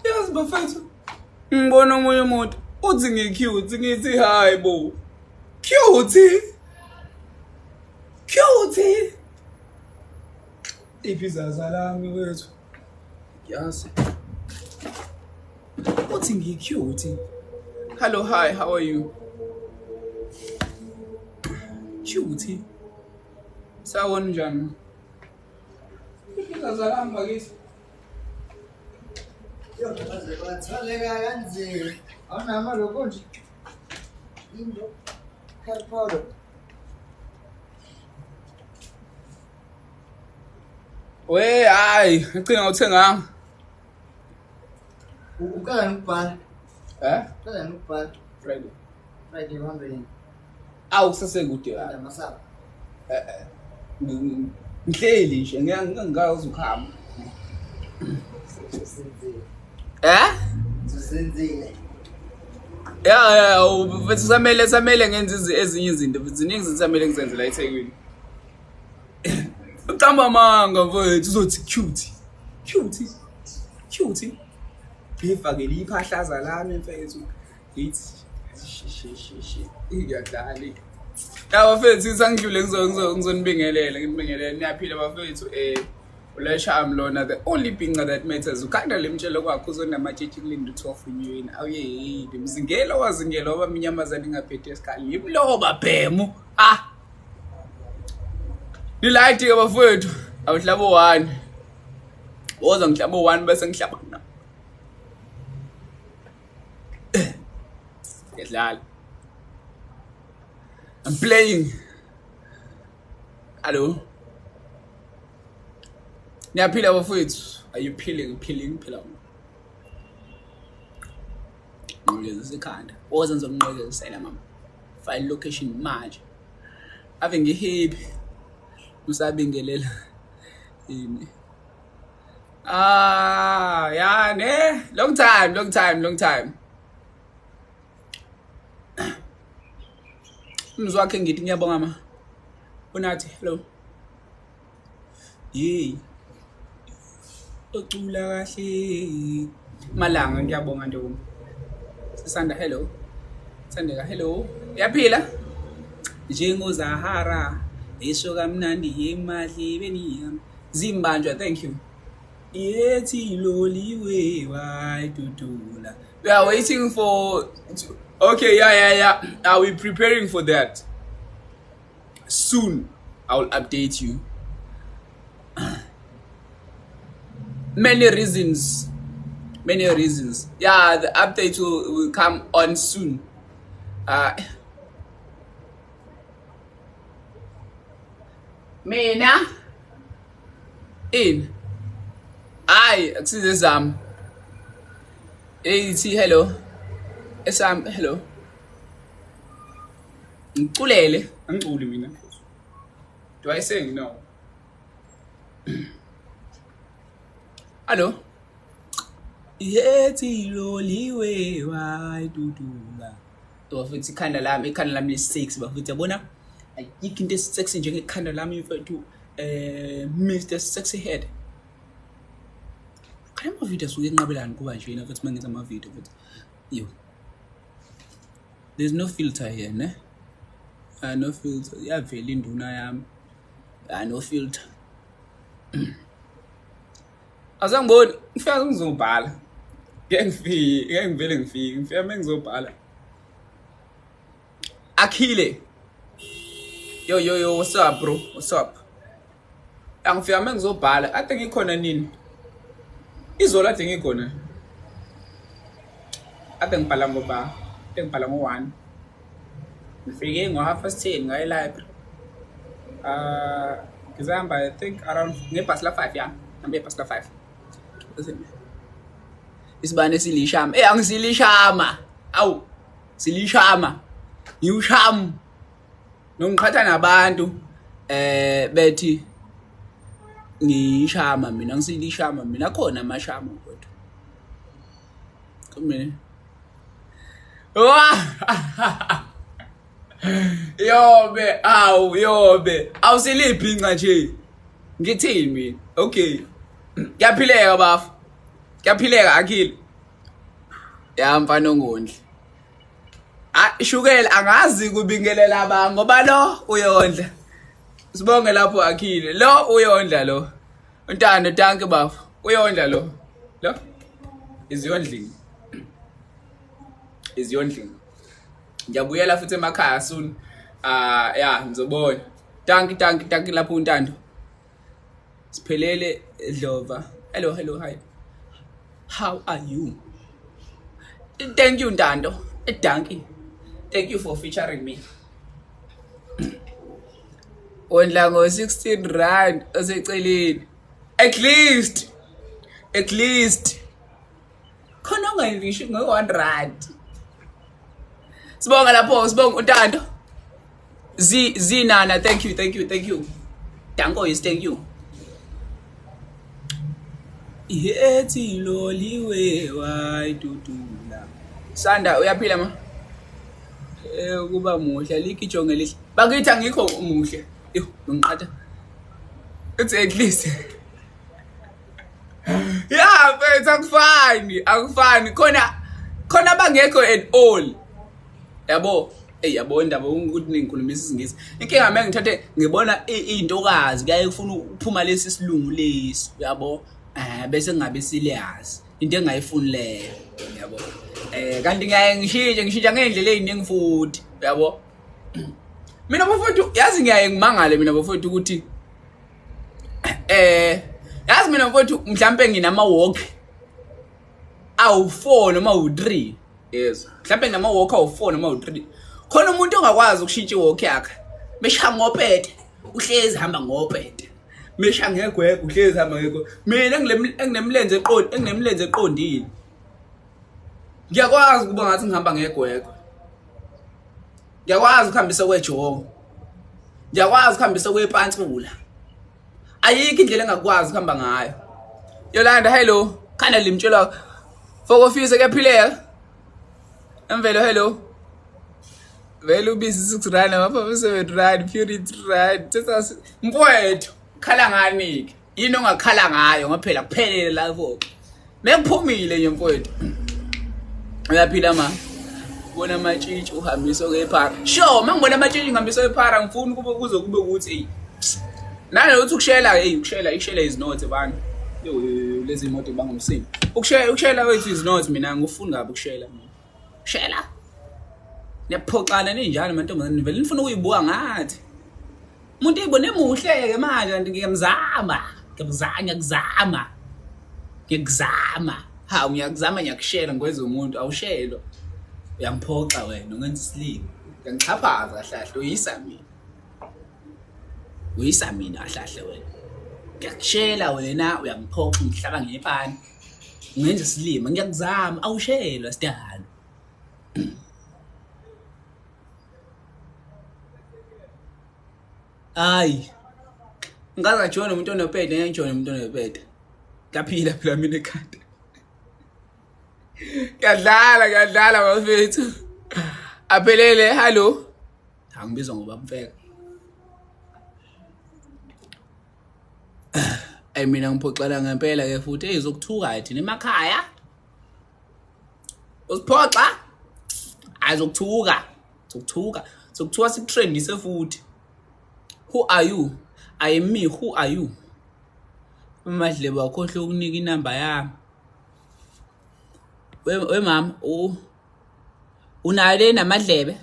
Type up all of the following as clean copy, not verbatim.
Yazi bafethu, ngibona omunye umuntu uthi ngi-cute, ngithi hayi bo. Cute. Cute. Iphi izaza lami wethu? Yazi. Uthi ngi-cute. Hello, hi, how are you? Cute. Sawona njani? Iphi izaza lami bakithi? Baze bathwaleka kanzima. Awunama lokho nje. Into carpolo. We hayi, ngicina ngawuthenganga. Uqala nokubhala. Eh? Uqala nokubhala. Friday. Friday uhambe nini? Awu kusasekude kabi. Amasaba. Eh eh. Ngihleli nje ngeke ukuhamba. Usenzile. Eh? Usenzile. Ya ya, mfethu samele ngenze ezinye izinto, ziningi izinto samele ngizenze la eThekwini. Uqamba amanga mfethu uzothi cute. Cute. Cute. Ngifakele iphahlaza lami mfethu. Ngithi shi shi shi. Ngiyadlala. Ya bafethu sangidlule ngizonibingelela, nginibingelela. Niyaphila bafethu uLesham lona, the only bhinca that matters. Ukhanda lemtshelo kwakho uzonamatshitshi kulinda u-12 unyweni. Awuyeyini mzingelo wazingelo waba minyamazane ingaphethe esikhali. Yimloba bhemu. Ah. Nilight ke bafowethu. Awuhlaba u-1. Woza ngihlaba u-1 bese ngihlaba. Ngiyadlala. I'm playing. Hello. Niyaphila bafowethu? Are you peeling, peeling, phila? Nqolezisa ikhanda. Woza ngizonqolezisela mama. File location manje. Ave ngihappy. Usabingelela yini? Ah, yeah, ne? Long time, long time, long time. Umzwa wakhe ngithi ngiyabonga ma. Unathi, hello. Yey. Ucula kahle. Malanga ngiyabonga ntombi. Sisanda hello. Thandeka hello. Yaphila? NjengoZahara esho kamnandi emadlebeni yami. Zimbanjwa, thank you. Yethi loliwe wayidudula. We are waiting for okay, yeah, yeah, yeah. Are we preparing for that? Soon I will update you. Many reasons. Many reasons. Yeah, the update will come on soon. Mina in I akusize zami. Eyithi hello. Esami hello. Ngiculele, angiculi mina. Do I sing? No. Hello. Yethi loliwe wayidudula. Bafethu ikhanda lami li-sexy bafethu, yabona ayikho into esexy njengekhanda lami mfethu. Mr Sexy Head. Khona ama-video asuke enqabelani kuba njena futhi mangenza ama-video futhi. Yo. There's no filter here, ne? No filter. Iyavela induna yami. No filter. Azangiboni, ngifika ngizobhala. Ngeke ngifike, ngeke ngivele ngifike, ngifika mengizobhala. Akhile. Yo yo yo, what's up bro? What's up? Angifika mengizobhala. Ade ngikhona nini? Izolo ade ngikhona. Ade ngibhala ngoba, ade ngibhala ngo-1. Ngifike ngo-10:30 ngaye library. Ngizahamba I think around ngebhasi la 5, yeah. Ngihambe ngebhasi la 5. Isibane silishama. Angisilishama. Awu, silishama. Ngiwusham. Nongiqhatha nabantu bethi ngishama mina, ngisilishama mina, khona amashama kodwa. Kumina. Yobe, awu yobe. Awusiliphi inca nje. Ngithini mina? Okay. Ngiyaphileka bafu. Kuyaphileka akhile. Ya mfana ongondli. Ah shukela angazi kubingelela ba ngoba lo uyondla. Sibonge lapho akhile. Lo uyondla lo. Untando danke bafo. Uyondla lo. Lo is yondling. Is yondling. Ngiyabuyela futhi emakhaya soon. Ah yeah ngizobona. Danke danke danke lapho uNtando. Siphelele Dlova. Hello hello hi. How are you? Thank you Ntando. Dankie. Thank you for featuring me. Wondla ngo 16 rand oseceleni. At least. At least. Khona ongayivisho ngo 1 rand. Sibonga lapho, sibonga uNtando. Z Zinana, thank you, thank you, thank you. Danko is thank you. Yethi loliwe wayidudula. Sanda uyaphila ma? Eh kuba muhle alikho ijonge elihle. Bakithi angikho muhle. Yo, ngiqhatha. It's at least. Yeah, mfethu akufani, akufani. Khona khona abangekho at all. Yabo, ey yabo indaba ukuthi ningikhulumisa isiNgisi. Inkinga mina ngithathe ngibona iy'ntokazi kuyaye kufuna ukuphuma lesi silungu lesi, uyabo? Eh bese ngingabe silazi. Into engayifuni leyo, yabo. Eh kanti ngiyaye ngishintshe ngishintsha ngey'ndlela ey'ningi futhi, uyabo? Mina bafowethu yazi ngiyaye ngimangale mina bafowethu ukuthi eh yazi mina mfowethu mhlambe nginama walk awu4 noma awu3 yezwa mhlambe nginama walk awu4 noma awu3 khona umuntu ongakwazi ukushintsha iwalk yakhe mesha ngopete uhlezi hamba ngopete mesha ngegwegwe uhlezi hamba ngegwegwe mina enginemlenze eqondi enginemlenze eqondile ngiyakwazi ukuba ngathi ngihamba ngegwegwe ngiyakwazi ukuhambisa kwejongo ngiyakwazi ukuhambisa kwepantsula ayikho indlela engakwazi ukuhamba ngayo Yolanda hello khanda limtshela fokofisa kuyaphileka emvelo hello vele ubisi 6 rand amapha 7 rand purity rand thetha mfowethu khala ngani ke yini ongakhala ngayo ngoba phela kuphelele lapho mekuphumile nje mfowethu uyaphila ma bona amatshitshi uhambiswa kwephara sure mangibona amatshitshi ngihambiswa kwephara ngifuna kube kuze kube ukuthi eyi nanokuthi ukushela eyi ukushela ukushela is not abantu yo lezi moto bangomsindo ukushela ukushela kwethu is not mina ngifuna kabi ukushela mina shela niyaphoxana ninjani mantombazane nivele nifuna ukuyibuka ngathi umuntu eyibone muhle-ke manje kanti ngiyamzama ngiyamzama ngiyakuzama ngiyakuzama hawu ngiyakuzama ngiyakushela ngikwenza umuntu awushelwa uyangiphoxa wena ungenza isilima uyangixhaphaza kahle kahle uyisa mina uyisa mina kahle kahle wena ngiyakushela wena uyangiphoxa ungihlaba ngepani ungenza isilima ngiyakuzama awushelwa sidalo Hayi. Ngaze ngajona umuntu onopete, ngeke ngijone umuntu onopete. Ngiyaphila phela mina ekhanda. Ngiyadlala, ngiyadlala bafethu. Aphelele, hello. Angibizwa ngoba mfeka. Ayi mina ngiphoxela ngempela ke futhi eyizokuthuka thina emakhaya. Usiphoxa? Ayizokuthuka. Sokuthuka. Sokuthuka sikutrendise futhi. Who are you? I am me. Who are you? Umadlebe wakhohlwa ukunika inamba yami. We mama, unayo le namadlebe?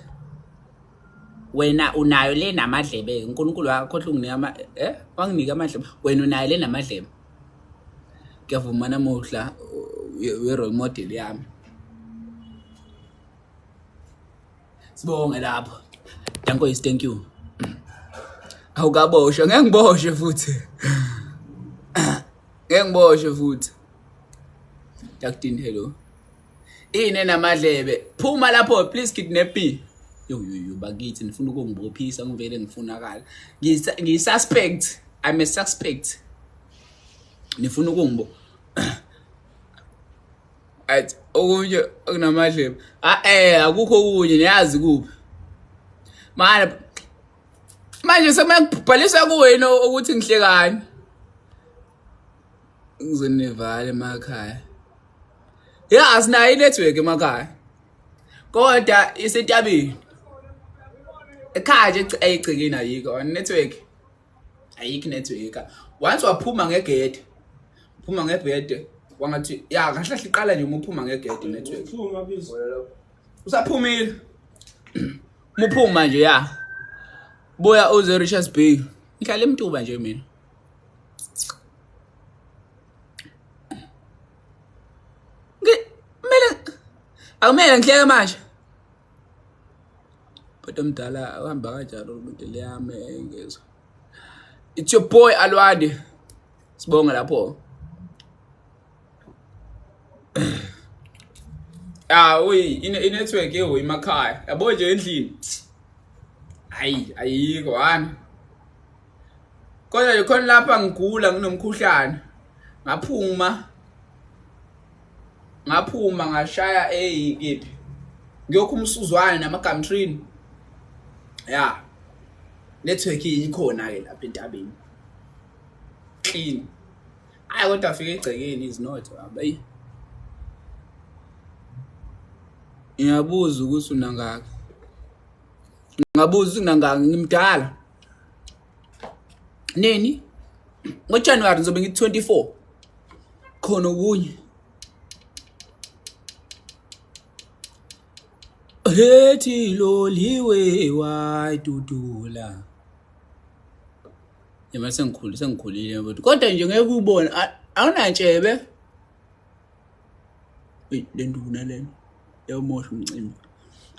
Wena unayo le namadlebe. uNkulunkulu wakhohlwa unginika ama eh wanginika amadlebe. Wena unayo le namadlebe. Ngiyavuma namuhla we role model yami. Sibonge lapho. Danko is thank you. Awukaboshwa, ngeke ngiboshwe futhi. Ngeke ngiboshwe futhi. Dakudini hello. Ini enamadlebe. Phuma lapho please kidnap me. Yo yo yo bakithi nifuna ukungibophisa ngivele ngifunakala. Ngiyi suspect. I'm a suspect. Nifuna ukungibo. Athi okunye okunamadlebe. Ah eh akukho okunye niyazi kuphi. Manje manje semangibhalisa kuwena ukuthi ngihlekani. Ngizonivala emakhaya. Ya, asinayo i-network emakhaya. Kodwa isentabeni. Ekhaya nje ayigcikini ayikho network. Ayikho network. Once waphuma ngegede. Uphuma ngebhede wangathi ya kahle kahle iqala nje uma uphuma ngegede network. Uphuma bizo. Usaphumile. Muphuma nje ya. Buya uze Richards Bay. Ngihlala eMtuba nje mina. Kumele akumele ngihleke manje. But omdala uhamba kanjalo umuntu leyami engezwa. It's your boy Alwande. Sibonge lapho. Ah, uyi i-network yeho emakhaya. Yabo nje endlini. Hayi, ayikho hani. Kodwa nje khona lapha ngigula nginomkhuhlane. Ngaphuma. Ngaphuma ngashaya eyikiphi. Ngiyokho umsuzwane namagamtrini. Ya. Network ikhona ke lapha entabeni. Clean. Hayi kodwa afike egcekeni is not abayi. Ngiyabuza ukuthi unangaki. Ngabuza ukuthi unangaki ngimdala. Nini? NgoJanuary ngizobe ngithi 24. Khona okunye. Hethi loliwe wayidudula. Yema sengikhulu sengikhulile mfethu. Kodwa nje ngeke ubone awunantshebe. Eyi le nduna lena yawumosha umcimbi.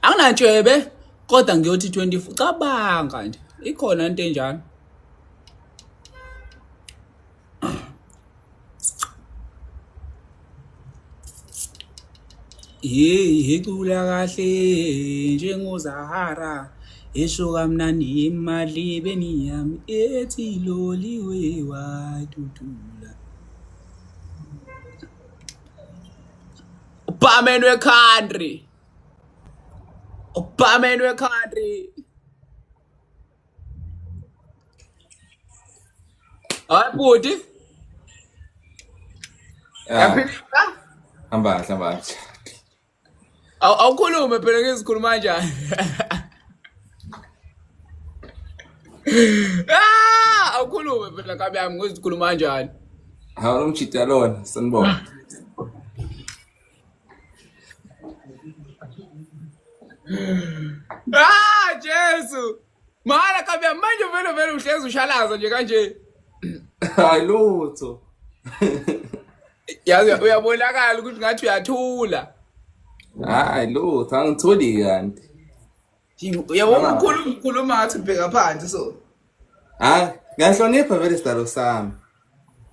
Anginantshebe kodwa ngiyothi 24 cabanga nje ikhona into enjalo. Hey, hecula kahle njengoZahara esho kamnandi emadlebeni yami ethi loliwe wadudula. Ubhameni we-country. Ubhameni we-country. Hayi bhuti. Yaphila? Hamba kahle, hamba kahle. Awukhulume phela ngizikhuluma kanjani? Ah, awukhulume phela kabi yami ngizikhuluma kanjani? Hawu lo mjita lona, sanibona. Ah, Jesu. Mara kabi yami manje vele vele uhlezi ushalaza nje kanje. Hayi lutho. Yazi uyabonakala ukuthi ngathi uyathula. Hayi lutho, angithuli kanti. Uyabona ukhuluma ukhuluma ngathi ubheka phansi so. Hayi, ngiyahlonipha vele isidalo sami.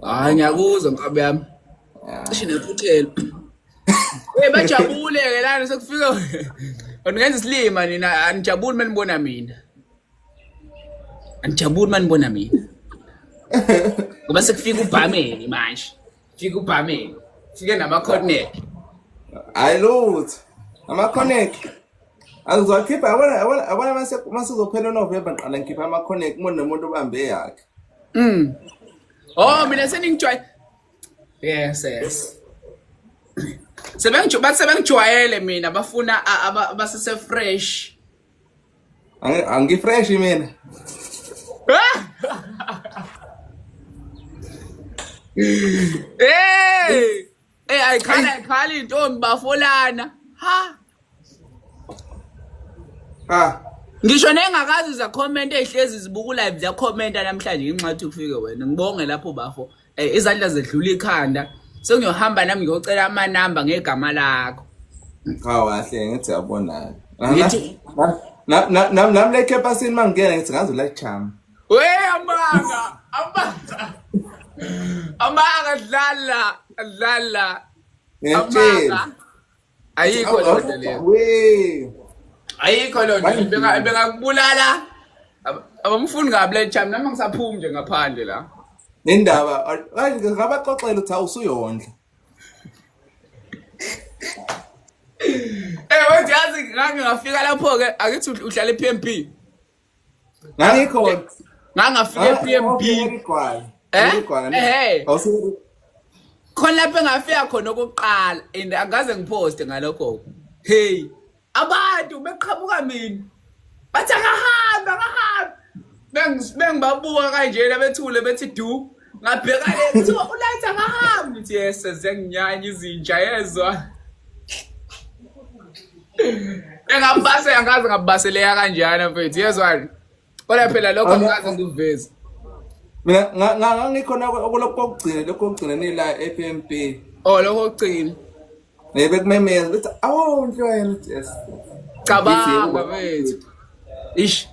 Hayi ngiyakuzwa nkabi yami. Cishe nephuthelo. Hey bajabule ke lana sekufika. Ngenza isilima nina anijabuli manibona mina. Anijabuli manibona mina. Ngoba sekufika ubhameni manje. Fika ubhameni. Fike nama-cognac. Hayi lutho. Ama-cognac. Angizowakhipha yabona yabona yabona mase mase uzophela uNovember ngiqala ngikhipha ama-cognac umuntu nomuntu ubambe yakhe. Oh mina seningijwayele. Yes yes. Sebengijo bathi sebengijwayele mina bafuna abasese fresh. Angifresh mina. Hey! Hey ayikhala ayikhala intombi bafolana. Ha! Ah, Ngisho nengakazi za comment ezihlezi zibuka live ziya commenta namhlanje ngenxa yokuthi kufike wena. Ngibonge lapho bafo. Eh izandla zedlula ikhanda. Sengiyohamba nami ngiyocela amanamba ngegama lakho. Cha kahle ngithi yabona. Ngithi Nami nami le campusini mangingena ngithi ngaze la charm. We amanga amanga. Amanga dlala dlala. Ngiyakutshela. Amanga. Ayikho loo nto leyo. We. Ayikho loo nto. Bengakubulala. Abamfuni kabi le cham nami ngisaphumi nje ngaphandle la. Indaba ngabaxoxela ukuthi awusuyondla. Eh wethu yazi ngake ngafika lapho ke akithi uhlala ePMB. Ngangikhona. Ngangafika ePMB. Igwala. Eh? Igwala. Eh. Awusu Khona lapho engafika khona okokuqala and angaze ngiphoste ngalokho. Hey, abantu beqhamuka mina. Bathi akahambe, akahambe. Bengibabuka kanjena bethule bethi du. Ngabheka le kuthiwa ulight akahambi. Ngithi yes, ziyanginyanya izinja yezwa. Engabase angaze ngabaseleka kanjana mfethu yezwani. Kodwa phela lokho angikaze ngikuveze. Mina ngangikhona kulokho kokugcina lokho kokugcina nila ePMB. Oh lokho kokugcina. Eh bekumemeza bethi awu nhlwayela yes. Cabanga mfethu. Ish.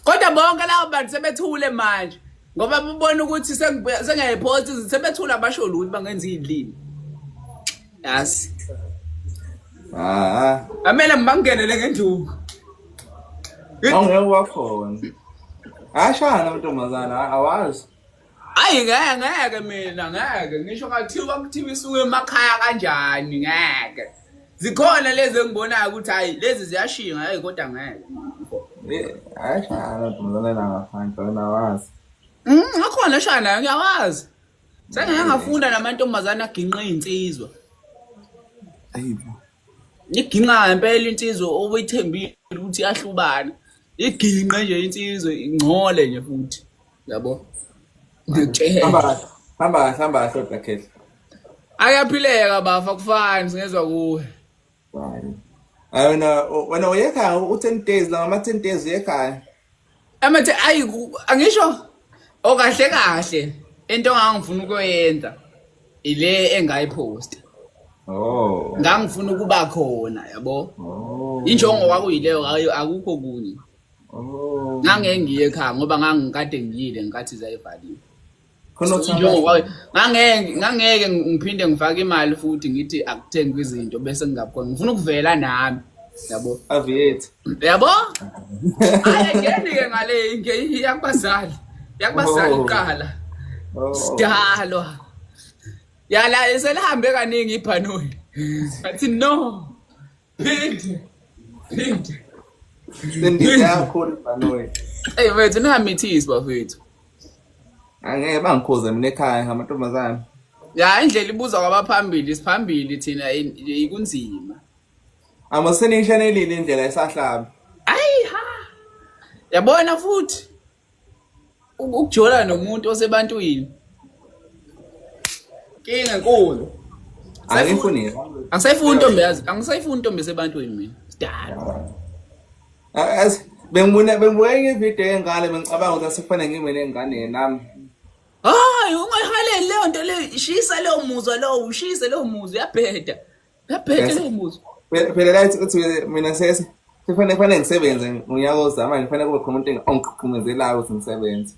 Kodwa bonke labo bantu sebethule manje ngoba babona ukuthi sengiyayiphosta izinto sebethule abasho lutho bangenza izilimi. Yazi. Ah. Amele ngibangenele ngenduku. Awungeke wakhona. Ashana amantombazana awazi. Ayi ngeke ngeke mina ngeke ngisho ngathiwa kuthiwa isuke emakhaya kanjani ngeke. Zikhona lezi engibonayo ukuthi hayi lezi ziyashinga hayi kodwa ngeke. Eh, Ashana amantombazana la ngaphandle wena awazi. Akhona ashana ngiyawazi. Sengeke ngafunda namantombazana aginqe izinsizwa. Ayibo. Iginqa ngempela insizwa obuyithembile ukuthi iyahlubana. Iginqe nje insizwa ingcole nje futhi. Yabo. Ngikutshela. Hamba kahle. Hamba kahle, hamba kahle kodwa Khehla. Ayaphileka bafa kufani singezwa kuwe. Hayi. Hayi wena wena uyekhaya u-10 days la ngama 10 days uyekhaya. Amathe ayi angisho okahle kahle into engangifuna ukuyenza ile engayiphosta. Oh. Ngangifuna ukuba khona yabo. Oh. Injongo kwakuyileyo akukho kunye. Oh. Ngangeke ngiye ekhaya ngoba ngangikade ngiyile ngikathi zayivaliwe. Khona Injongo kwayo ngangeke ngiphinde ngifake imali futhi ngithi akuthengwe izinto bese ngingakhona. Ngifuna ukuvela nami. Yabo. Aviate. Yabo? Hayi ngeni ke ngale iyakubazali. Yakubazali Oh. kuqala. Oh. Sidalwa. Yala selihambe kaningi ibhanoyi. Athi no. Phinde. Phinde. Sendize kakhulu ibhanoyi. Hey mfethu ningamithisi bafethu. Angeke bangikhuze mina ekhaya ngamantombazane. Ya indlela ibuzwa kwabaphambili siphambili thina ikunzima. Amo senishanelile indlela esahlaba. Ayi ha. Yabona futhi ukujola nomuntu osebantwini. Inkinga enkulu. Angifuni. Angisayifuni intombi yazi, angisayifuni intombi esebantwini mina. Sidalo. As bengibona bengibuka enye ivideo yengane bengicabanga ukuthi asikufanele ngime nengane nami. Hayi ungayihaleli leyo nto leyo, shisa leyo muzwa lowo, ushise leyo muzwa uyabheda. Uyabheda Yes. leyo muzwa. Phela la uthi mina sese kufanele kufanele ngisebenze ngonyaka ozayo manje kufanele kube khona umuntu ongigqugqumezelayo ukuthi ngisebenze.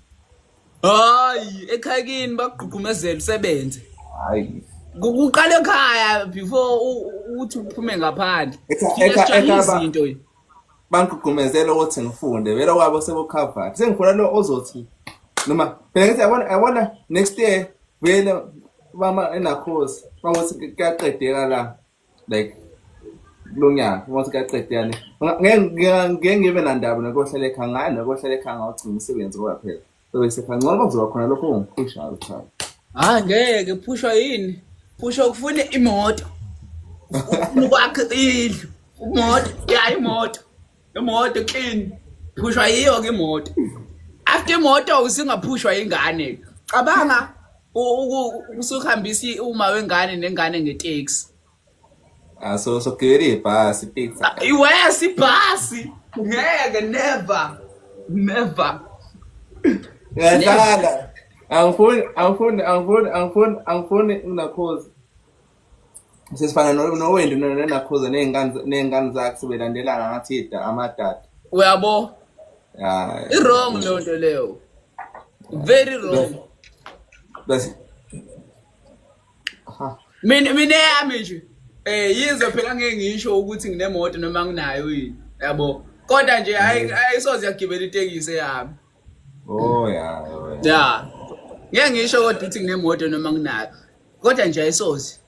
Hayi ekhaya kini bakugqugqumezela usebenze. Hayi. Kuqala ekhaya before uthi uphume ngaphandle. Ekhaya izinto. Bangigqugqumezela ukuthi ngifunde vele kwabo sekucovered. Sengifuna lo ozothi noma phela ngithi yabona yabona next year vele bama enakhosi mawuthi kuyaqedeka la like lo nyaka mawuthi kuyaqedeka ne ngeke ngibe nandaba nokuhlala ekhaya ngani nokuhlala ekhaya ngawugcina umsebenzi ngoba phela sobe sekhaya ngcono kuzoba khona lokho ongiphushayo cha. Hayi ngeke phushwa yini? Phushwa ukufuna imoto. Ufuna ukwakha indlu. Imoto, ya imoto. Imoto clean. Phushwa yiyo ke imoto. After imoto usingaphushwa ingane. Cabanga usuhambisa uma wengane nengane ngeteksi. Ah so so gibela ibhasi iteksi. Iwesi ibhasi. Ngeke never. Never. Ngiyadlala. Angifuni angifuni angifuni angifuni angifuni unakhozi. Sesifana noWendy noNakhoza ney'ngane zakhe sebelandelana ngathi amadada. Uyabo? Yeah. I-wrong leyo nto leyo. Very wrong. Bese ha. Mina yami nje yize phela ngeke ngisho ukuthi nginemoto noma nginayo yini. Yabo. Kodwa nje ayisoze yagibela itekisi yami. Oh yeah. Yeah. Ngeke ngisho kodwa ukuthi nginemoto noma nginayo. Kodwa nje ayisoze.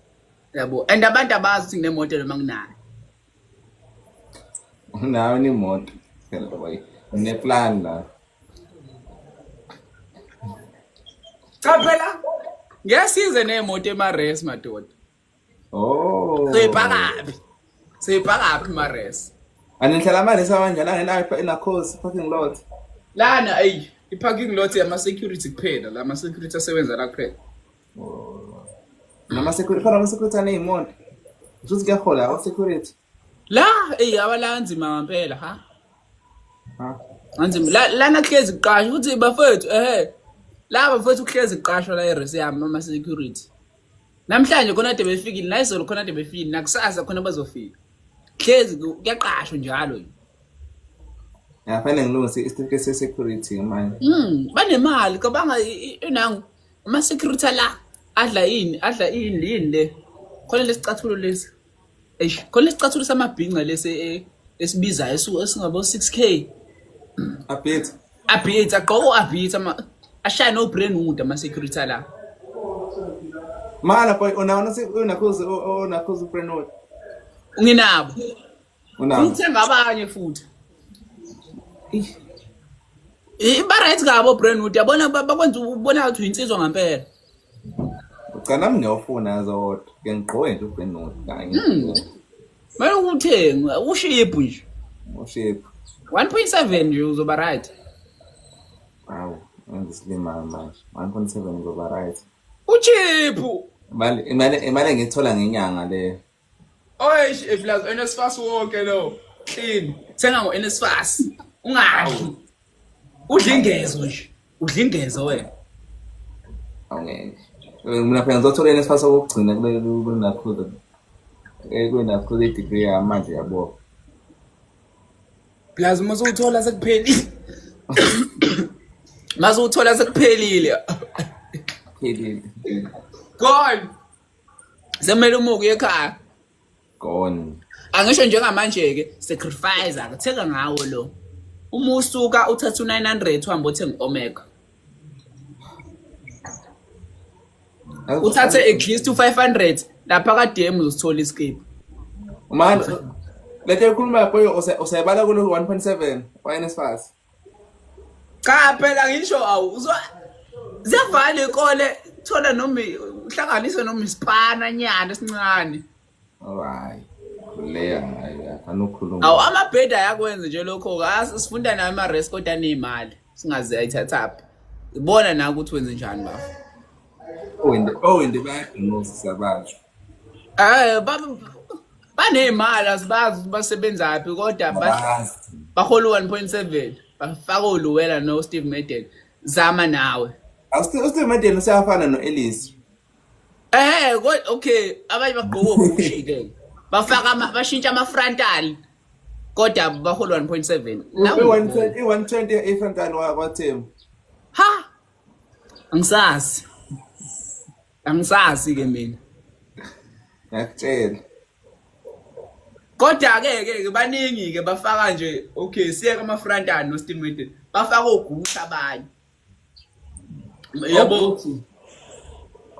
Yabo. And abantu abazi ukuthi nginemoto noma nginayo. Nayo nemoto. Phela boy. Ngine plan la. Cha phela Ngiyasiza nemoto ema-res madoda. Oh. Soyipakaphi? Soyipakaphi ma-res? Anihlala ama-res abanjani angenayo inakhosi parking lot. Lana eyi i-parking lot yama-security kuphela la ma-security asebenza la kuphela. Oh. Nama security khona ama-security aney'moto. Futhi kuyahola ama-security. La eyi abala nzima ngempela ha. Ha. Anzima la lana kuhlezi kuqashwa futhi bafethu ehe. La bafethu kuhlezi kuqashwa la e-res yami ama-security. Namhlanje khona kade befikile nayizolo khona kade befikile nakusasa khona bazofika. Kuhlezi kuyaqashwa njalo nje. Ngiyafanele ngilungise isitifiketi se-security manje. Banemali cabanga inangu ama-security la adla yini adla yini yini le. Khona lesicathulo lesi. Eish, khona lesicathulo samabhinca lesi esibizayo esingabo 6K. Abit. Abit agqoka abit ama ashaya no brand wood ama-security la. Mana boy unaona unakhozi unakhozi brand wood. Nginabo. Unabo. Ngithenga abanye futhi. Ba right kabo brand wood yabona bakwenza ubona ukuthi uyinsizwa ngempela. Cha nami ngiyawufuna zodwa. Ngeke ngigqoke nje ubrand wood kanye. Manje ukuthenga ushiphu nje. Ushiphu. 1.7 nje uzoba right. Hawu, ngisilima manje. 1.7 uzoba right. Uchiphu. Imali engiyithola ngenyanga le. Oyish plus NSFAS wonke lo. Clean. Thenga ngo NSFAS. Ungadli. Udla ingezo nje. Udla ingezo wena. Awungeke. Mina phela ngizothola NSFAS okugcina kule kunakhuza. Kunakhuza i-degree yamanje yabo. Plus uma usuthola sekuphelile. Mase uthola sekuphelile. Phelile. Gone. Semele umuke ekhaya. Gone. Angisho njengamanje ke sacrifice akuthenga ngawo lo. Uma usuka uthatha u900 uhamba uthenga Omega. Uthathe at least u500 lapha ka DM uzothola iskip. Man lento ekhuluma boy usayibala kulo 1.7 wa NSFAS. Cha phela ngisho awu ziyavala ikole thola noma uhlanganise noma isipana nyana esincane. Alright. Leya hayi anokhuluma. Awu amabheda ayakwenza nje lokho sifunda nayo ama risk kodwa nemali singaze ayithathaphi. Ibona na ukuthi wenze njani bafo. Owende bayadinosa sabantu. Banemali asibazi ukuthi basebenzaphi kodwa bahola 1.7 bafaka uLuwela no Steve Madden. Zama nawe. Steve Madden useyafana noEllis. Okay, abanye bagqoka obushi ke. Bafaka bashintsha ama frontal kodwa bahola 1.7. I-120 i-frontal kwaThembu. Ha! Angisazi. Angisazi ke mina. Ngiyakutshela. Kodwa ke ke baningi ke bafaka nje okay siyeka ama frontal no Steve Madden. Bafaka oGucci abanye. Yabo.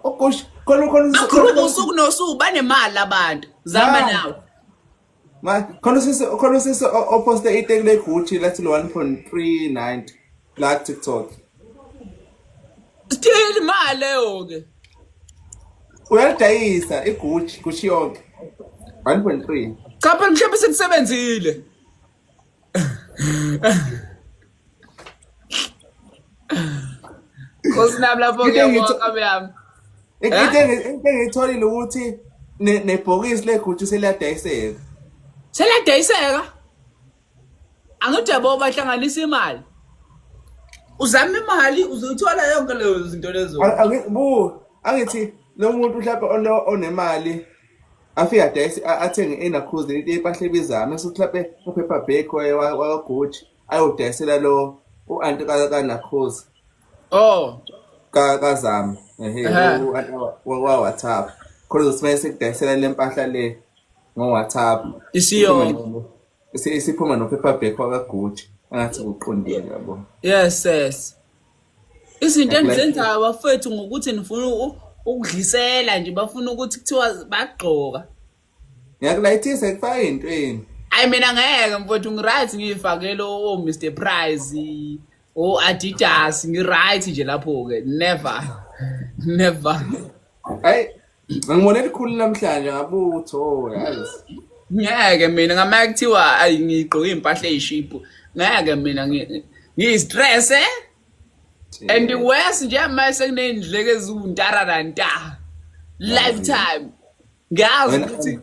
Ogucci khona khona usuku nosuku banemali abantu. Zama nawe. Ma khona sisi oposte iteki le Gucci lathi 1.39 la TikTok. Still imali leyo ke. Uyadayisa iGucci, Gucci yonke. 1.3. Cha phela mhlawumbe sekusebenzile. Nkosi nami lapho ngiyabonga yami. Into engiyitholile ukuthi nebhokisi leGucci seliyadayiseka. Seliyadayiseka? Angithi yabo bahlanganisa imali. Uzama imali uzoyithola yonke lezo zinto lezo. Angithi lo muntu mhlawumbe onemali afike adayise athenge eNakhuze into impahla ebizayo mase mhlawumbe uPepper Bake waGucci ayodayisela lo u-anti kaNakhuze. Oh. Kazama. Ehe wa WhatsApp. Khona uzosimele sekudayisela le mpahla le ngo WhatsApp. Isiyo. Isiphuma noPepper Bake wakaGucci. Angathi kuqondile yabo. Yes yes. Izinto engizenzayo bafethu ngokuthi nifuna ukudlisela nje bafuna ukuthi kuthiwa bagqoka. Ngiyakulayithisa kufaka intweni. Hayi mina ngeke mfowethu ngiright ngiyifakele o Mr Price. O Adidas, ngi-right nje lapho-ke. Never. Never. Hayi, ngibone elikhulu namhlanje ngabuthi oh yazi. Ngeke mina ngamake kuthiwa ayi ngigqoke iy'mpahla ey'shibhu. Ngeke mina ngiyi-stress eh? And worse nje manje sekuney'ndleko eziwuntararanta. Lifetime. Ngiyazi ukuthi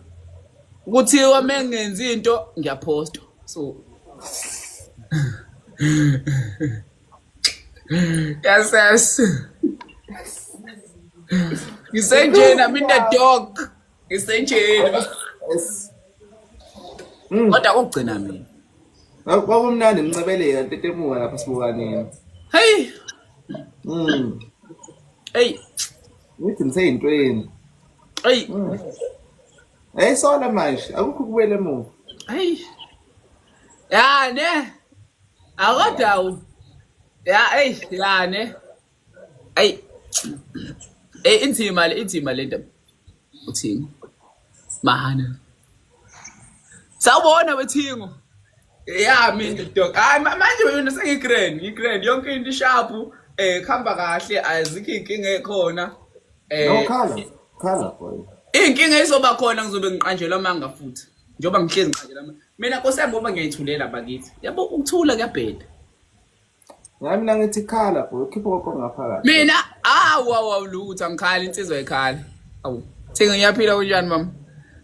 kuthiwa uma ngingenzi into ngiyapostwa. So yes yes. Ngisenjena I'm in the dog. Ngisenjena. Yes. Kodwa kokugcina mina. Kwakumnandi mncebeleka ntetemuka lapha sibukaneni. Hey. Hey. Ngithi ngiseyintweni. Hey. Hey sona manje akukho kubuyela emuva. Hey. Ya ne. Akodawu. Ya hey ya ne. Hey. Hey inzima le ndaba. Uthini? Mahana. Sawubona wethingo. Ya mina dog. Hayi manje mina sengigrand, ngigrand yonke into isharp, khamba kahle azikho inkinga ekhona. No khala. Khala boy. Inkinga izoba khona ngizobe ngiqanjelwa amanga futhi. Njengoba ngihlezi ngiqanjelwa amanga. Mina Nkosi yami ngoba ngiyayithulela bakithi. Yabo ukuthula kuyabheda. Hayi mina ngithi khala boy, khipha konke ngaphakathi. Mina awu lutho angikhala insizwa ekhala. Awu, thinga ngiyaphila kunjani mama?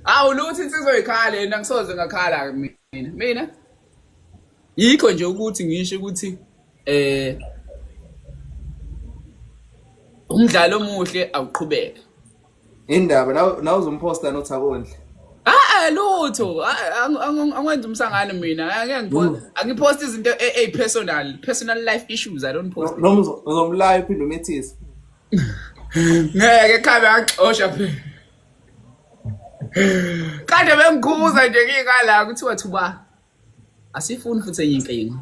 Awu lutho insizwa ekhala yena ngisoze ngakhala mina. Mina yikho nje ukuthi ngisho ukuthi umdlalo omuhle awuqhubeke. Indaba nawe uzomposta noThakondle. Lutho angwenza umsangano mina. Angipost izinto personal personal life issues. I don't post. Noma uzomlaya uphinde umethise. Ngeke khabe axosha phela. Kade bengikhuza nje ngikala kuthiwa thuba. Asifuni futhi enye inkinga.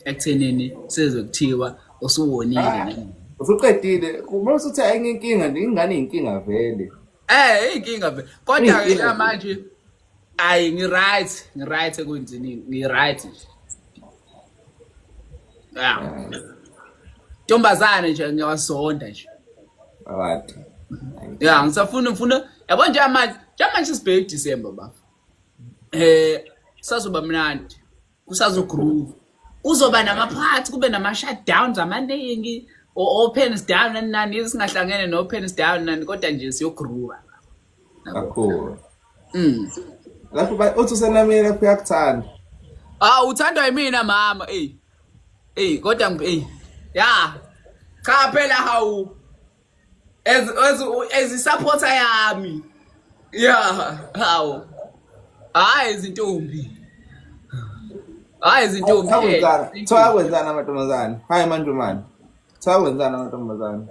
Ekuthenini sizokuthiwa usuwonile. Usuqedile. Uma usuthi enye inkinga nje ingane inkinga vele. Inkinga vele. Kodwa ke manje ayi ngi right ekwenzini, ngi right nje. Yeah. Ntombazane nje ngiyawazonda nje. Abantu. Yeah, ngisafuna ngifuna yabo nje manje sibheke December baba. Sazoba mnandi. Kusazo groove. Kuzoba namaphathi kube nama shutdowns amaningi. Opens down nani singahlangene no opens down nani kodwa nje siyogroove. Kakhulu. Lapho uthi usenamile lapho uyakuthanda. Ah uthandwa yimina mama eh. Eh kodwa eh ya. Cha phela hawu. As supporter yami. Yeah, hawu. Hayi izintombi. Hayi izintombi. Thakwenzana amantombazane. Hayi manje. Thakwenzana amantombazane.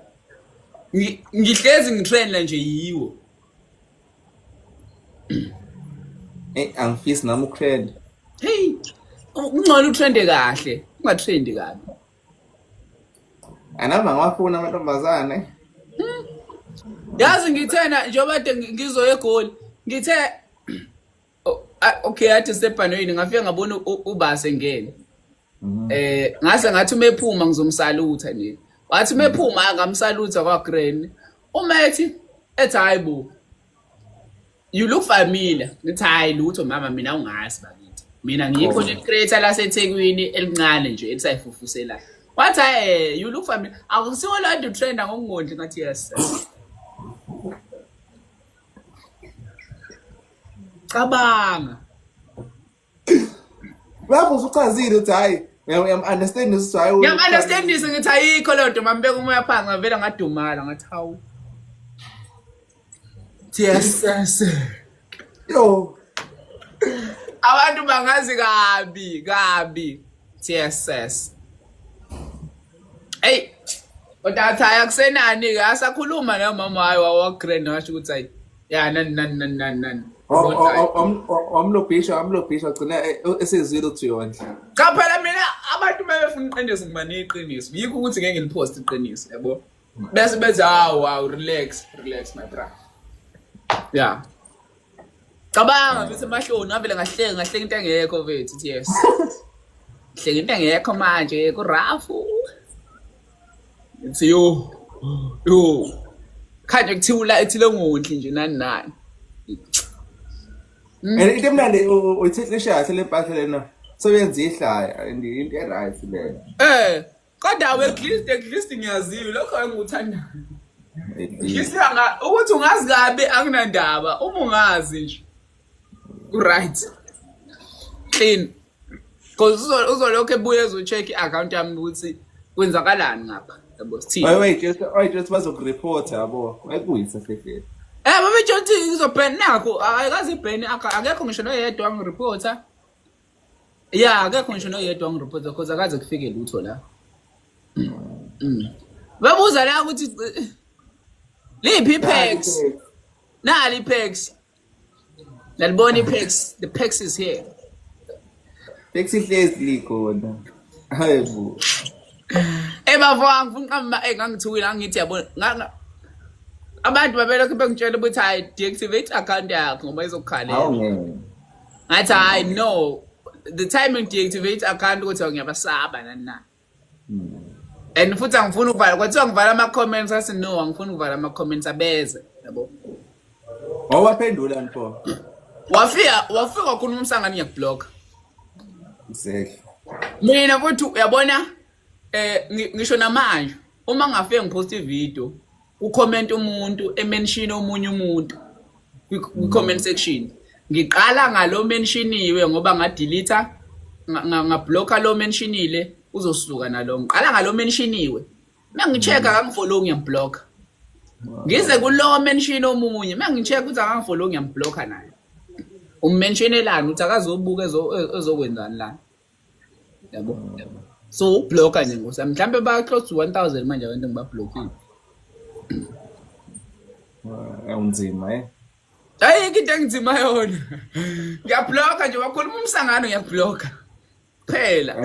Ngihlezi ngitrenda nje yiwo. Angifisi nami utrend. Hey, ungcono utrende kahle, ungatrendi kabi. Anama ngwafuna amantombazane. Yazi ngithena njengoba kade ngizoya eGoli, ngithe okay athi sebhanoyini ngafika ngabona ubase ngene. Ngase ngathi uma ephuma ngizomsalutha nje. Wathi uma ephuma ngamsalutha kwa Grand. Uma ethi hayibo. You look familiar. Ngithi hayi lutho mama mina ungazi bakithi. Mina ngiyikho nje creator laseThekwini elincane nje elisayifufusela. Wathi you look familiar. Akusiwo la trend ngokungondli ngathi yes. Cabanga. Lapho usuchazile uthi hayi ngiyam-understand ukuthi hayi ngiyam-understand ngithi ayikho leyo nto mambeka umoya phansi ngavela ngadumala ngathi hawu. Yes yes. Yo. Abantu bangazi kabi kabi. Yes yes. Hey kodwa athi akusenani ke asakhuluma nomama hayi wawa grand washo ukuthi hayi ya nani nani nani nani. Wamlobhisha gcina esezwile uthi uyondla. Cha phela mina abantu bebefuna iqiniso ngibanika iqiniso. Yikho ukuthi ngeke ngilipost iqiniso yabo. Bese bethi hawu relax relax my brother. Yeah. Cabanga mfethu emahloni ngavele ngahleka into engekho mfethu yes. Hleka into engekho manje kurafu. Ngithi yo. Yo. Khanje kuthiwa ethile ngondli nje nani nani. And into emnandi uyithethe kahle le mpahla lena. Sebenza ihlaya and into e-right leyo. Eh, kodwa at least ngiyaziwa lokho engikuthandayo. At least anga ukuthi ungazi kabi akunandaba uma ungazi nje. Right. Clean. Because uzolokhu ebuye ezo-check i-account yami ukuthi kwenzakalani ngapha. Yabo sithini. Wait, just wait, just bazokureport yabo. Bayikuyisa hle. Eh babetsho ukuthi izo-ban nakho ayikazi i-ban akekho ngisho noyedwa wangireporta. Yeah, akekho ngisho noyedwa wangireporta because akaze kufike lutho la. Babuza la ukuthi liphi iPax? Nali iPax. Nalibona iPax, the Pax is here. Taxi hlezi likhona. Hayibo. Eh bafo angifuni qamba eh ngangithukile angithi yabona abantu babelokhu bengitshela ukuthi hayi, deactivate account yakho ngoba izokukhalela. Awungeke. Ngathi hayi, no, the time ngi-deactivate account ukuthi ngiyabasaba nani nani. And futhi angifuni ukuvala, kwathiwa ngivala ama-comments, athi no, angifuni ukuvala ama-comments, abeze yabo. Wawaphendula nto. Wafika wakhuluma umsangano, ngiyakublock. Exactly. Mina futhi uyabona ngisho namanje uma ngafike ngipost ivideo ucomment umuntu emention omunye umuntu kwi comment section, ngiqala ngalo mentioniwe ngoba ngadelete, ngablocka lo mentionile, uzosuka nalo, ngiqala ngalo mentioniwe. Mangicheck akangifollow, ngiyamblocka, ngize kulo mention omunye, mangicheck ukuthi akangifollow, ngiyamblocka naye. Ummentionelani ukuthi akazobuka ezokwenzani la, yabo? So ublocka nje ngosa mhlambe ba close to 1000 manje abantu ngibablockile. Awunzima eh. Ayikho into engizima yona, ngiyablocka nje, wakhuluma umsangano, ngiyablocka phela.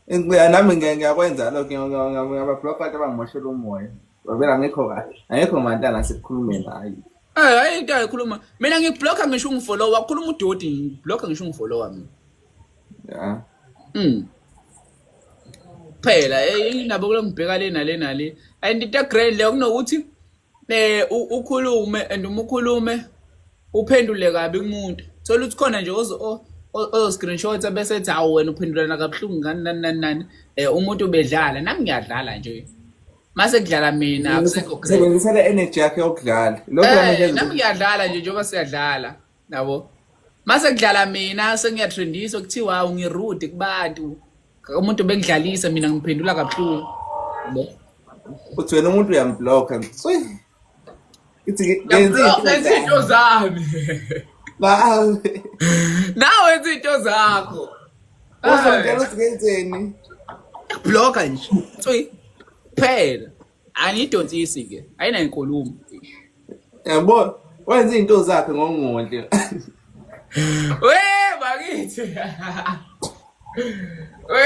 Ngiya nami ngiyakwenza lokho, ngiyabablock abantu abangimoshela umoya. Vele angikho kahle. Angikho mantana sekukhulumeni hayi. Eh, hayi, into ayikhuluma mina ngikublocka ngisho ungifollow, wakhuluma udoti, ngikublocka ngisho ungifollow mina. Yeah. Phela indaba kulo ngibheka le nale nale and into grand leyo kunokuthi ukhulume and uma ukhulume uphendule kabi kumuntu, thola ukuthi khona nje ozo ozo screenshot bese ethi hawu, wena uphendulana kabuhlungu ngani nani nani nani. Umuntu bedlala, nami ngiyadlala nje, mase kudlala mina akusekho grand. Sebenzisa le energy yakhe yokudlala. Lokho Nami ngiyadlala nje njengoba siyadlala yabo, mase kudlala mina sengiyatrendiswa kuthiwa hawu, ngirude kubantu, umuntu bengidlalisa mina ngiphendula kabuhlungu yabo. Uthi wena umuntu uyamblocka. Swi. Ithi ngenza Ngenza into zami. Ba. Nawe wenza into zakho. Uzongitshela ukuthi ngenzeni? Blocka nje. Tswi. Phela. Angidonsisi ke. Ayinankulumo. Yabo, wenza izinto zakhe ngokungondli. We bakithi. We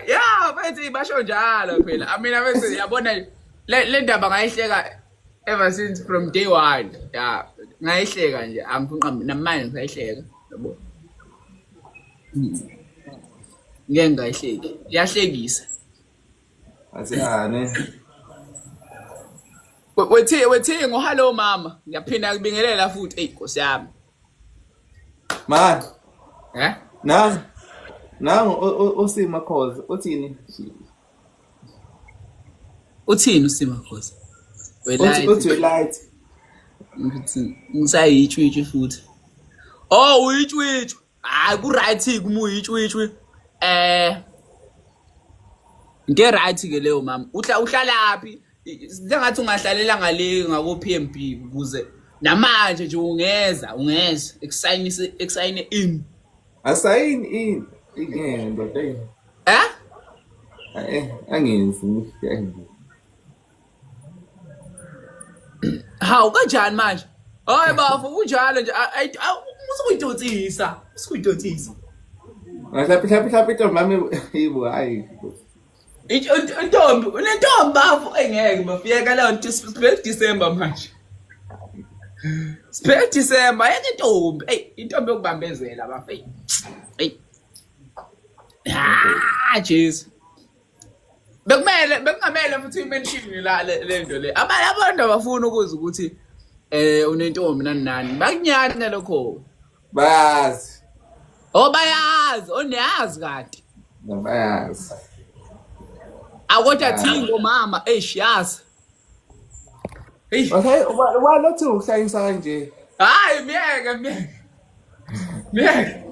ya mfethu basho njalo phela. Mina bese yabona le ndaba ngayihleka ever since from day one. Ya, ngayihleka nje, angifuni namanje ngisayihleka yabo. Ngeke ngayihleki. Iyahlekisa. Asiyane. Wethi ngo hello mama. Ngiyaphinda ngibingelela futhi. Ey Nkosi yami. Man, Eh? nangu nangu usima cause uthini? Uthini usima cause? Uthi uthi light. Ngithi ngisayitshwitshwi futhi. Oh, uyitshwitshwi. Hayi, ku right kuma uyitshwitshwi. Into right ke leyo mama. Uhlalaphi? Sengathi ungahlalela ngale ngako PMB ukuze namanje nje ungeza ekusayinise, ekusayine in. Asayini in. Ingeke ndoda. Eh? Eh, angenzi. Hawu, kanjani manje? Hayi bafo, kunjalo nje usukuyidonsisa, usukuyidonsisa. Mhlawumbe mhlawumbe intombi yami yibo hayi. Intombi, unentombi bafo, engeke bafiyeka leyo nto, sibheke December manje. Sibheke December, ayeke intombi. Ey, intombi yokubambezela bafo. Ey. Ey. Ah Jesu. Bekumele bekungamele futhi uyimention la le nto le. Abanye abantu abafuni ukuzwa ukuthi unentombi nani nani. Bakunyanya lokho. Bayazi. Oh bayazi, oneyazi kanti. Bayazi. Akodwa thingo mama, eish yazi. Hey. Okay, walothi uhlanyisa kanje. Hayi miyeke miyeke. Miyeke.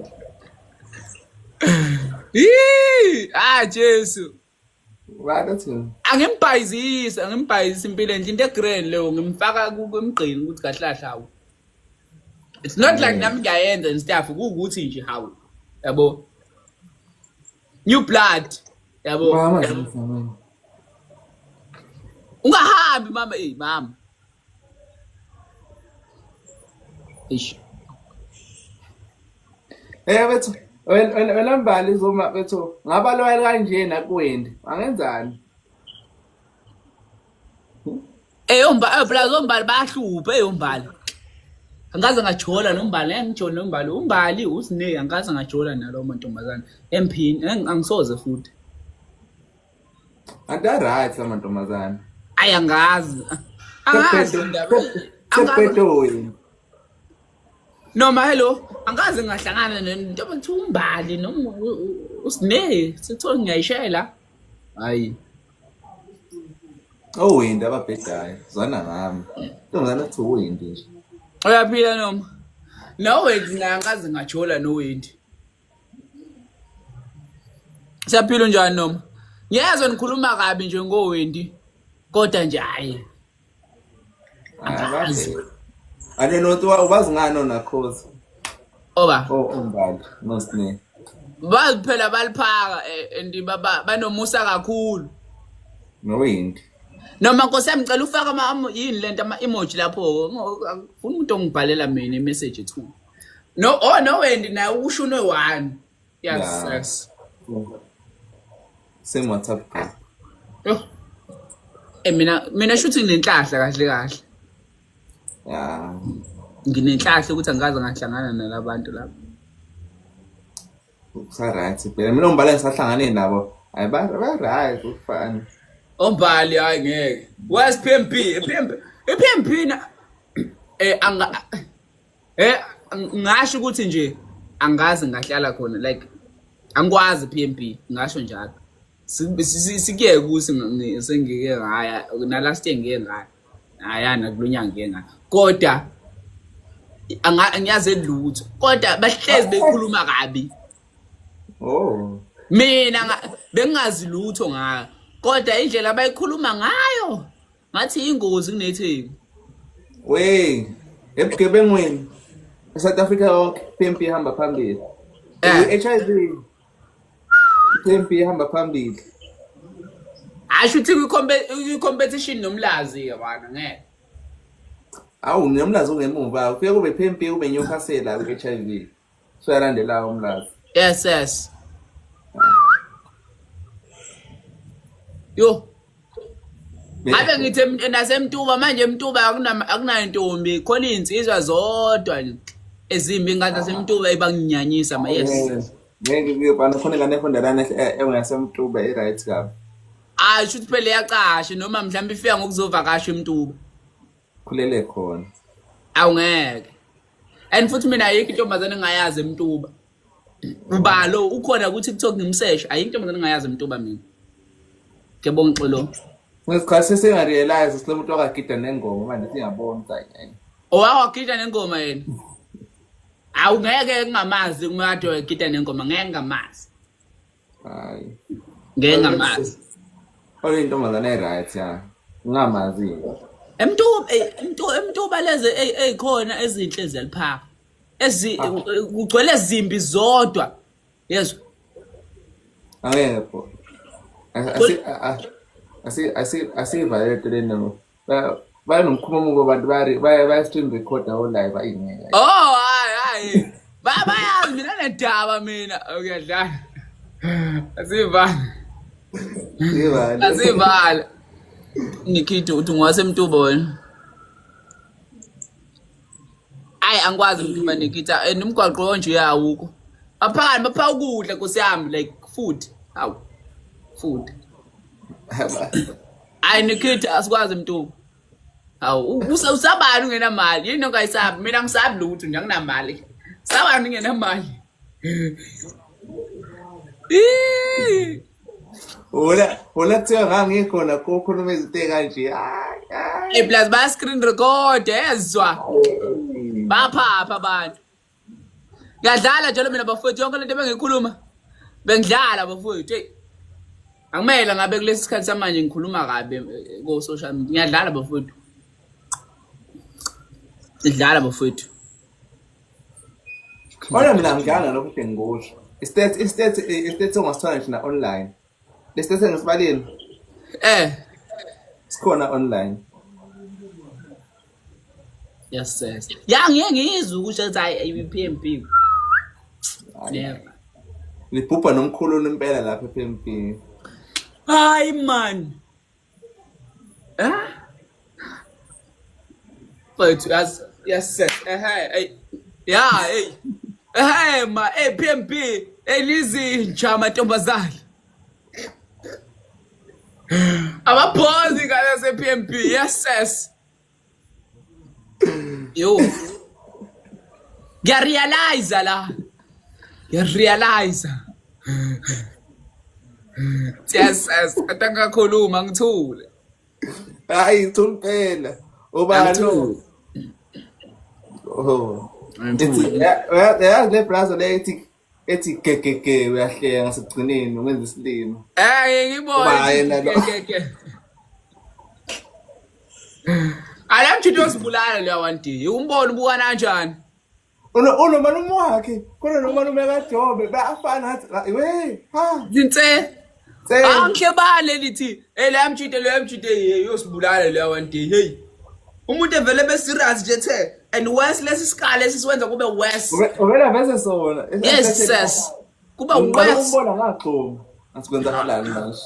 Yee, ah Jesu. Walothi. Angimbhayizisi, angimbhayizisi impilo enhle into egrand leyo ngimfaka kumgqini ukuthi kahle kahle hawu. It's not like nami ngiyayenza and stuff kuwukuthi nje hawu. Yabo. New blood. Yabo. Mama. Ungahambi mama, eh mama. Eish. Eh bethu wena Mbali Zuma bethu ngaba loyal kanje nakuWendi angenzani? Eh uMbali plus uMbali bayahlupha eh uMbali. Angikaze ngajola noMbali, ngeke ngijole noMbali. UMbali uSine angikaze ngajola nalowo mantombazane. Emphini angisoze futhi. Anta right amantombazane. Ayi angazi. Angazi indaba. Angazi. Noma hello, angikaze ngahlangana nento kuthiwa uMbali noma uSine, sithiwa ngiyayishela. Hayi. Owindi ababhedayo, zwana ngami. Ntombazane kuthi uwindi nje. Uyaphila noma? No Wendy naye angikaze ngajola no Wendy. Siyaphila njani noma? Ngiyezwa nikhuluma kabi nje ngoWendy. Kodwa nje hayi. Angazi. Ane nothi ubazi ngani onakhozi? Oba. Oh uMbali noSine. Bazi phela baliphaka and banomusa kakhulu. NoWendy. Noma Nkosi yami ngicela ufake ama yini lento ama emoji lapho. Ngifuna umuntu ongibhalela mina imessage ethu. No oh no Wendy naye ushunwe 1. Yes, yeah. Yes. Same WhatsApp group. Yo. Mina shuthi nginenhlahla kahle kahle. Yeah. Nginenhlahla ukuthi angikaze ngahlangana nalabantu lapha. Kusa right. Phela mina uMbali ngisahlangane nabo. Hayi ba right ukufana. Umbali hayi ngeke. Where's PMP? PMP. PMP na anga ngasho ukuthi nje angazi ngahlala khona like angikwazi PMP ngasho njalo. Sikuyeke ukuthi sengike ngaya na last year ngike ngaya. Ayana kulonyaka ngike ngaya. Kodwa angiyazi lutho. Kodwa bahlezi bekhuluma kabi. Oh. Mina bengingazi lutho ngayo. Kodwa indlela abayikhuluma ngayo ngathi ingozi kunetheku. Wey, ebugebengweni eSouth Africa yonke PMP ihamba phambili. HIV PMP ihamba phambili. Asho ukuthi kwi-competition nomlazi ke bana ngeke. Awu nomlazi ungemuva, ufike kube PMP ube Newcastle ku-HIV. So yalandela umlazi. Yes yes. Yo. Ngabe ngithi naseMtuba manje eMtuba akunayo intombi khona insizwa zodwa ezimbi ingane zaseMtuba ibanginyanyisa ma yes. Ngeke kuyobana khona ingane efunda lana engaseMtuba i-right kabi. Hayi shuthi phela iyaqasha noma mhlawumbe ifika ngokuzovakasha eMtuba. Khulele khona. Awungeke. And futhi mina ayikho intombazane engayazi eMtuba. Ubalo ukhona ku TikTok ngimseshe ayikho intombazane engayazi eMtuba mina. Ngiyabonga Xolo. Ngesikhathi sesingarealize ukuthi lo muntu wakagida nengoma manje singabona ukuthi hayi. Owakagida nengoma yena. Awungeke ngingamazi uma kade wagida nengoma ngeke ngingamazi. Hayi. Ngeke ngingamazi. Ole intombazane e-right ya. Ngingamazi. Emtuba lezi ezikhona ezinhle ziyaliphaka. Ezi kugcwele ezimbi zodwa. Yezwa. Angeke pho. Asivalele lena. Banomkhumo omubi abantu baya stream recorder o live ayingeke. Oh hayi hayi. Bayazi mina nedaba mina. Uyadlala. Asivale. Sivale. Asivale. Nikito uthi ngwasemtuba wena. Ayi angikwazi ukuba Nikita and umgwaqo nje uyawukho. Baphakani bapha ukudla Nkosi yami like Food. Hawu. Food. Hayi Nikita asikwazi mntu. Hawu usabani ungenamali? Yini ongayisabi? Mina ngisabi lutho nje anginamali. Sabani ungenamali? Ih! Wona wona kuthiwa ngangikhona kokhuluma izinto ey'kanje. Hayi, hayi. Hey plus baya screen record ezwa. Baphapha abantu. Ngiyadlala njalo mina bafowethu yonke lento bengiyikhuluma. Bengidlala bafowethu. Hey. Angimele ngabe kulesi sikhathi samanje ngikhuluma kabi ko social media. Ngiyadlala bafowethu. Sidlala bafowethu. Kodwa mina ngidlala nalokho kade ngikusho. I-stats ongasithola nje na online. Le stats engisibalile Eh. sikhona online. Yes yes. Ya ngiye ngizwe ukusho ukuthi hayi i-PMB. Never. Libhubha nomkhulu impela lapha e-PMB. Hayi man. Eh? Mfethu yes yes sir. Eh hey. Ya hey. Eh ma eh PMB elizinja amantombazane. Amabhozi ngale se PMB. Yes yes. Yo. Ngiyarealize la. Ngiyarealize. Yes yes, kade ngakhuluma ngithule. Hayi thula impela. Ubani? Angithule. Oh. Angithule. Ithi yazi le brazo le ethi gegege uyahleka ngasekugcineni ungenza isilima. Eh ngibona. Uba yena lo. Alamjito osibulala leya one day. Umbona ubuka kanjani? Unomalume wakhe, khona nomalume kaJobe bayafana ngathi we ha. Zinse. Tse. Angihle bale lithi hey leya mjito leya mjito hey yosibulala leya one day. Hey. Umuntu evele be serious nje the and worse lesi sikala esisiwenza kube worse. Uvela vese sona. Yes sis. Kuba Ngiqala worse. ukumbona ngaxhuma. Ngathi kwenzakalani manje?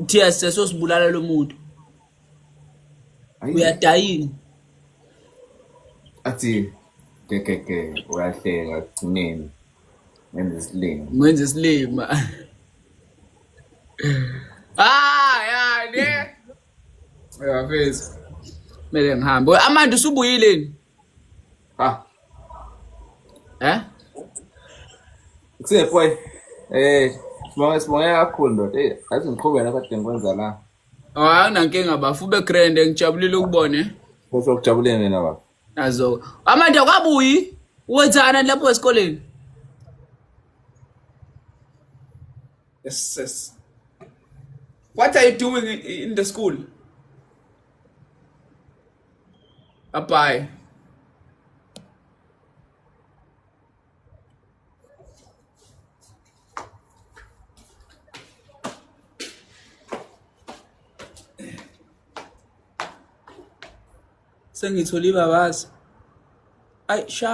Yes sis osibulala lo muntu. Ayi. Uyadayini. Athi gegege uyahleka ekugcineni. Ngenza isilima. Ngenza isilima. Ah ya ne. Uyafisa. Kumele ngihambe. Amanda usubuyile ni? Ha. Eh? Kuse boy. Sibonge kakhulu ndoda. Hey, athi ngiqhubeke lapha kade ngikwenza la. Hayi anginankinga bafu ube grand ngijabulile ukubona. Bese ukujabulile mina baba. Nazo. Amanda kwabuyi wenzana lapho esikoleni? Yes yes. What are you doing in the school? Bye bye. Sengithole ibabazi. Ay sha.